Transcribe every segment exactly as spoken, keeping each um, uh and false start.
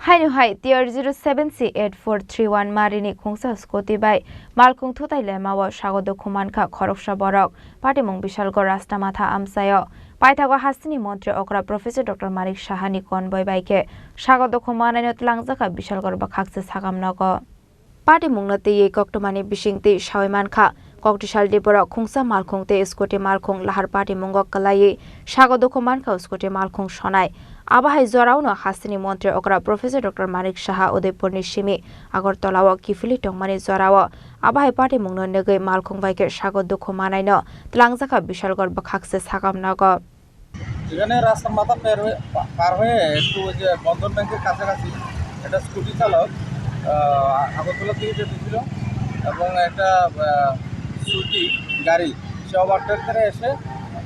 Haino hai T R zero seven C eight four three one marini khungsa scooty bai malkhung thutai lemao sago dukhu mankha khoroksa borok. Patimung Bishalgarh Rastamatha amchaio paithago hasteni montri okra Professor Doctor Manik Sahani convoy bai khe sago dukhu manaino twlangjakha Bishalgarh bwkhakse sagam nogo. Patimungno twiwi koktwmani bisingtwi sawi mankha, koktisal diborok khungsa malkhung tei scooty malkhung lahar patimungo kwlaiwi sago dukhu mankha scooty malkhung sonai. Abo hai joraono hasteni montri okra Professor Doctor Manik Saha Udaipurni simi Agartala-o kiphilwi tongmani jorao abo hai patimungno nugwi malkhung bai khe sago dukhu manaino twlangjakha Bishalgarh bwkhakse sagam nogo. এখানে রাস্তার মাথা পার হয়ে, পা-, পার হয়ে একটু ওই যে বন্ধন ব্যাংকের কাছাকাছি একটা স্কুটি চালক, আহ, আগরতলা থেকে যেতেছিল এবং একটা, আহ, সুজুকি গাড়ি, সে ওভারটেক করে এসে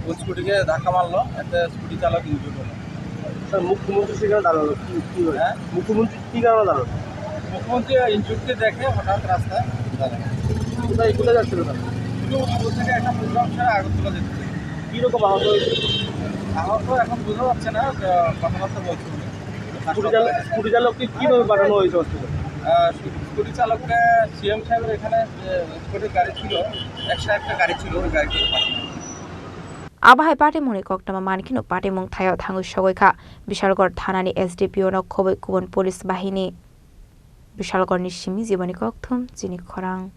ওই স্কুটিকে ধাক্কা মারলো, এতে স্কুটি চালক ইনজুর্ড হলো। স্যার, মুখ্যমন্ত্রী সেখানে দাঁড়ালো, কি, কি হয়েছে? হ্যাঁ? মুখ্যমন্ত্রী কি কারণে দাঁড়ালো? মুখ্যমন্ত্রী ইনজুর্ডকে দেখে হঠাৎ রাস্তায় দাঁড়ালো। কোথায়, কোথায় যাচ্ছিল তারা? উনি উত্তর থেকে একটা প্রোগ্রাম ছাড়া আগরতলা যেতে চাই। কিরকম আহত হয়েছে? আহত এখন বোঝা যাচ্ছে না, আহ, কথাবার্তা বলছে উনি। স্কুটি চালক, স্কুটি চালককে কিভাবে পাঠানো হয়েছে হসপিটালে? আহ, স্কু-, স্কুটি চালককে সিএম সাহেবের এখানে, আহ, স্কুটির গাড়ি ছিল, একশো একটা গাড়ি ছিল, ওই গাড়িতে পাঠানো হয়েছে। Abo hai patimungni koktwma mankheno patimung thaio thangwi sogwi kha, Bishalgarh thanani S D P O no khobwi kubun police bahini. Bishalgarhni simi Jiboni Kokthum, chini khorang.